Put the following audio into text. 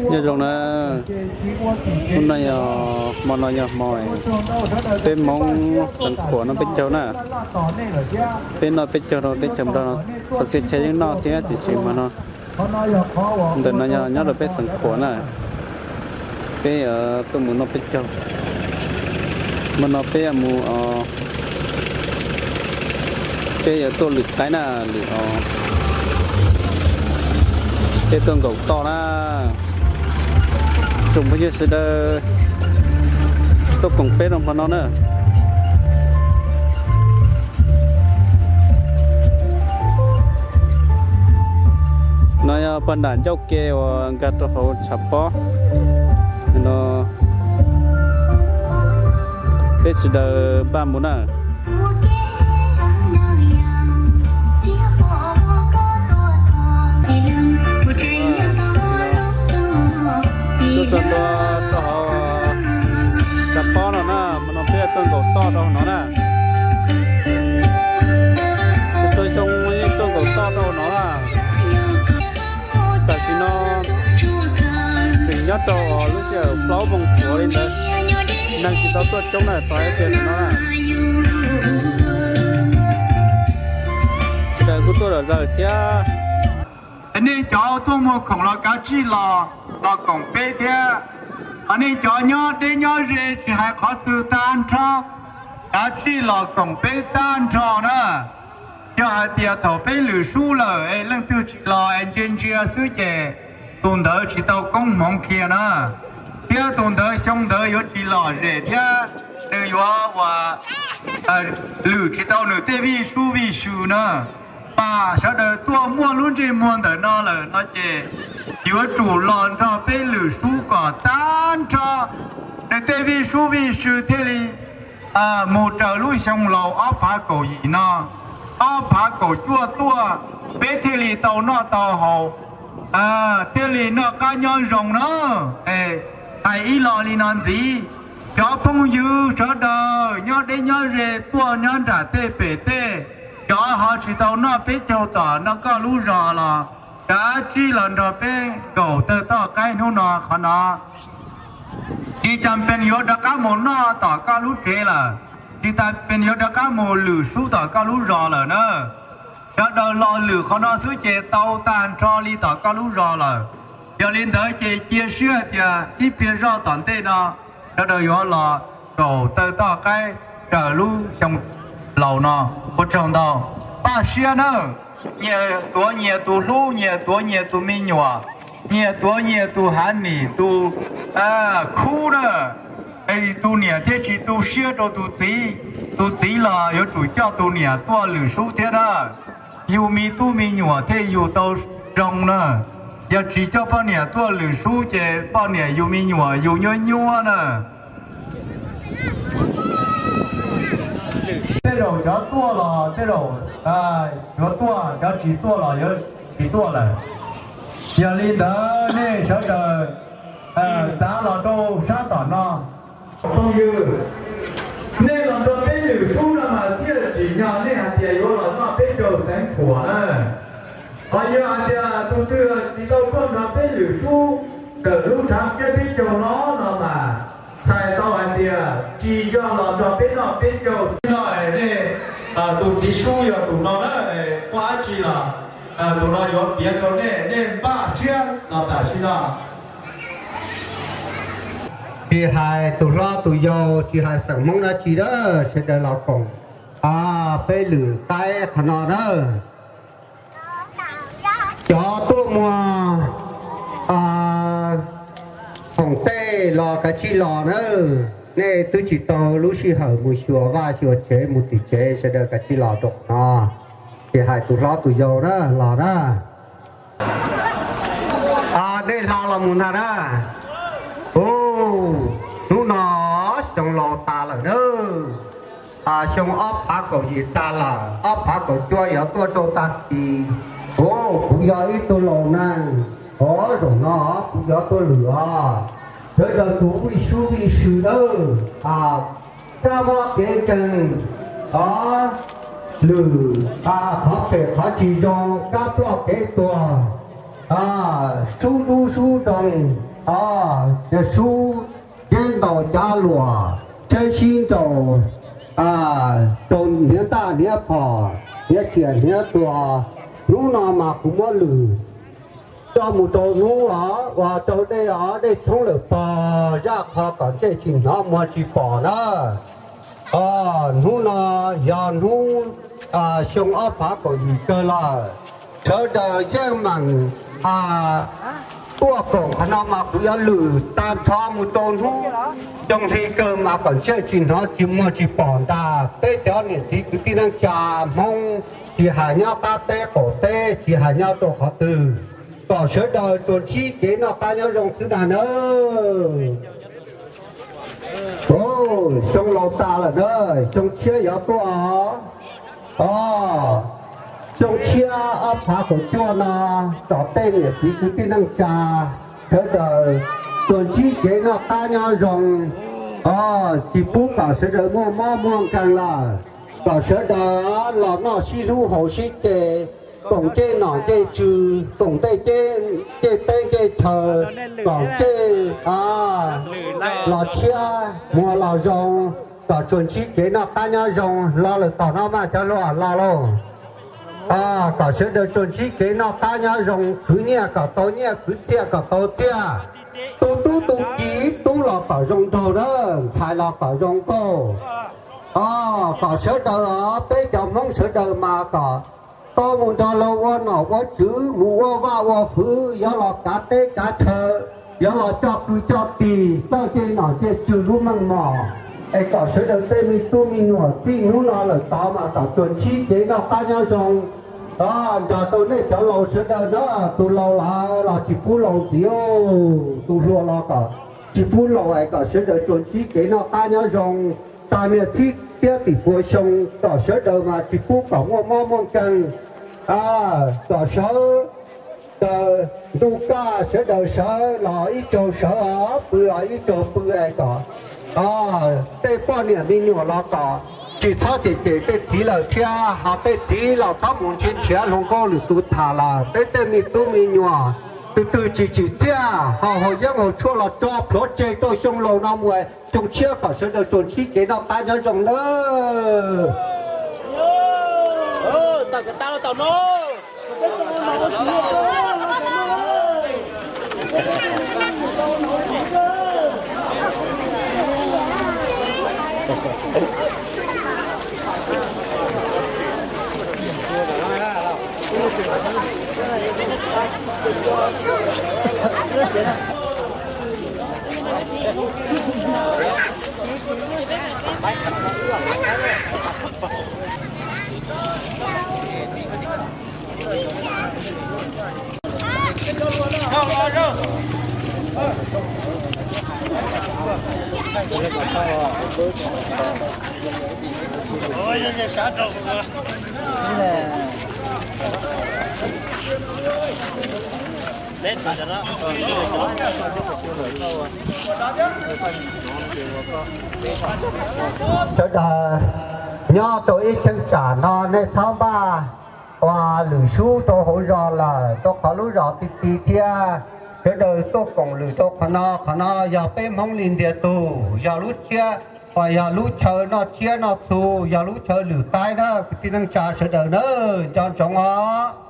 Nyob zoo na, hnub no yog hmo no yog hmo peb Hmoob xeev Khuam noj peb caug na. Peb noj peb caug rau teb chaws Nplog no, qhov txhia chaw yeej noj thiab tiam sis hmo no ntawm no yog nyob rau peb xeev Khuam na. Peb tuaj mus noj peb caug, hmo no peb mus, peb yuav tuaj lwm qaib na, lwm os, peb tuaj nkaum toj na. Tsoom phooj ywg sawv daws tuaj koom peb rau hmo no na. No yog pag nram ncauj ke uas nkag rau hauv tshav pob no, peb sawv daws npaj mus na. Tuaj txog ntua rau hauv tshav pob no na, hmo no peb tuaj nkaum toj rau hauv no na. Txhua xyoo yeej tuaj nkaum toj rau hauv no na. Tam sim no tseem nyob rau lub sij hawm plaub moos tsuav li ntawd, neeg tsis tau tuaj coob na, tos ib pliag no na. Sawv daws kuj tuaj lom zem thiab. Nej cov tuaj muag khoom los kav tsij los, los koom peb thiab. Ho nej cov nyob deb nyob ze tsis hais qhov twg tag nrho, kav tsij los koom peb tag nrho na. Yog hais tias thaum peb lwm sub lawm es leej twg tsis los es ntsia ntsia xwb ces tus ntawd tsis tau koob hmoov kiag na, thiab tus ntawd xyoo ntawd yuav tsis lom zem thiab nws yuav ua lwm tsis tau nws tej vij sub vij sw na. Mas sawv daws tuaj muaj lub ntsej muag ntawm no lawm no ces yuav tsum los nrog peb lwm sub kom tag nrho nws tej vij sub vij sw thiaj li mus raws lub xyoo laus ob phav kaum yim no, ob phav kaum cuaj tuaj, peb thiaj li tau noj tau haus, thiaj li noj qab nyob zoo na. Hais ib lo li no ntxiv, cov phooj ywg sawv daws nyob deb nyob ze tuaj nyob nram tej pem tej, cov ho tsis tau noj peb caug tom no koj lub zos los kav tsij los nrog peb nkaum tawg toj qaib hnub no qhov no. Tsis tas pes yuav rov qab mus noj tom koj lub tsev lawm, tsis tas pes yuav rov qab mus lwm sub tom koj lub zos lawm na. Sawv daws los lwm qhov no xwb ces tau tag nrho li tom koj lub zos lawm. Yog li ntawd ces cia siab hais tias ib pliag zoj tom ntej no sawv daws yuav los nkaum tawg toj qaib raws lub xyoo laus no. Ua tsaug ntau, npaj siab nawb. Nyias tuav nyias tus hlub, nyias tuav nyias tus me nyuam, nyias tuav nyias tus hav nim tus khub na. Tus niam thiaj tsis tu siab rau tus txiv, tus txiv los yuav tsum coj tus niam tuaj lwm sub thiab na. Yug me tub me nyuam thiaj yug tau zoo na. Yog tsis coj poj niam tuaj lwm sub ces poj niam yug me nyuam yug nyuab nyuab na. Tej zaum cov tuaj los tej zaum yuav tuaj, cov tsis tuaj los yuav tsis tuaj lawm. Yog li ntawd nej sawv daws txav los rau sab tom no. Phooj ywg, nej los nrog peb lwm sub no mas thiaj tsim nyog nej hais tias yuav los noj peb caug xeev Khuam na. Ho yog hais tias tus twg tsis tau tuaj nrog peb lwm sub raws lub tshav kiab peb caug no no mas txhais tau hais tias tsis yog los nrog peb noj peb caug xwb no. Nej, tus txiv sub yog tus no na, muaj dab tsi los tus no yuav piav rau nej, nej npaj siab los tam sim no. Tsis hais tus hlob tus yau, tsis hais xeem Hmoob dab tsi na, sawv daws los koom peb lwm qaib qhov no na. Cov tuaj muag khoom tej los kav tsij los na. Nej twb tsis tau lub sij hawm mus xyuas vaj xyuas tsev mus tim tsev, sawv daws kav tsij los rau qhov no. Tsis hais tus hlob tus yau na, los na. Nej hla los mus ntag na. Hnub no xyoo laus tas lawm na. Xyoo ob phav kaum yim tas lawm, ob phav kaum cuaj yuav tuaj rau tag kis. Kuv yog ib tug laus neeg, o, zaum no kuv yuav tuaj lwm os. Sawv daws tus vij sub vij sw nawb, kab mob kev nkeeg, o, lwm, qhov phem qhov tsis zoo, kab ploj kev tuag, sub ntuj sub nroog, o, sub ntev ntaus cav luam, tsheb sib nraus rau hniav ntaj hniav phom, hniav riam hniav txuas. Hnub no mas kuv muab lwm coj mus rau hnub os, uas rau dej os, dej tshoob lawm pog zaj qho kom ntsej tsis hnov muag tsis pom na. O, hnub no yog hnub xyoo ob phav kaum yim kawg lawm. Sawv daws yeej meem tuaj koom qhov no mas kuv yuav lwm tag nrho mus rau hnub xyoo hli kawg mas kom ntsej tsis hnov tsis muag tsis pom ntag. Peb cov niam txiv kwv tij neej tsa Hmoob, tsis hais nyob qab teb qaum teb, tsis hais nyob rau qhov twg, kom sawv daws tsuas ntsib kev noj qab nyob zoo xwb ntag nawb. Xyoo laus tas lawm na, xyoo tshiab yuav tuaj os. O, xyoo tshiab ob phav kaum cuaj no, kom tej niam txiv kwv tij neej tsa sawv daws tsuas ntsib kev noj qab nyob zoo, o, tsis pub kom sawv daws muaj mob muaj nkeeg lawm, kom sawv daws los noj sib hlub haus sib ce, koom ncej nom ncej tswv, koom ncej teb ncej chaw, koom ncej los tshiab muag los zoo, kom tsuas ntsib kev noj qab nyob zoo. Los lawm tom no mas cov hluas, los lauj. Kom sawv daws tsuas ntsib kev noj qab nyob zoo, khwv nyiaj kom tau nyiaj, khwv txiaj kom tau txiaj, tu tub tu kiv, tub los kom zoo nraug na, ntxhais los kom zoo nkauj. Kom sawv daws os, peb cov Hmoob sawv daws mas kom tau mus nrog luag ua nom ua tswv, mus ua vaj ua hwv, yuav los kav teb kav chaw, yuav los coj kwv coj tij, coj ncej nom ncej tswv lub meej mom. Es kom sawv daws tej me tub me nyuam txij hnub no lawm tod mas kom tsuas ntsib kev noj qab nyob zoo. Nrog rau nej cov laus sawv daws na, tus laus lawm los tsis pub laus ntxiv, tus hluas los kom tsis pub laus, es kom sawv daws tsuas ntsib kev noj qab nyob zoo. Tag niam txib thiab tim puas xyoo, kom sawv daws mas tsis pub kom muaj mob muaj nkeeg. Kom sawv daws ntuj kaj, sawv daws sawv los ib tsaug sawv os, pw los ib tsaug pw, es kom tej poj niam me nyuam los kom tsis txhob cem cem tej txiv lawm thiab, ho tej txiv los txhob mus nrhiav nrhiav hluas nkauj lwm tus tham lawm. Peb tej me tub me nyuam, tus twg tsis tsim txiaj ho haus yeeb haus tshuaj los tso plhuav tseg rau xyoo laus no mus, xyoo tshiab kom sawv daws tsuas ntsib kev noj qab nyob zoo nawb. Sawv daws nyob rau ib cheeb tsam no nej txhob npaj ua lwm sub rau hauv zos lawm, rau qhov lub zos ti ti thiab. Sawv daws tuaj koom lwm rau qhov no, qhov no yog peb Hmoob li ntiag tug, yog lub tshiab, uas yog lub chaw noj tsiab noj txhu, yog lub chaw lwm qaib na kwv tij neej tsa sawv daws na, nco ntsoov os.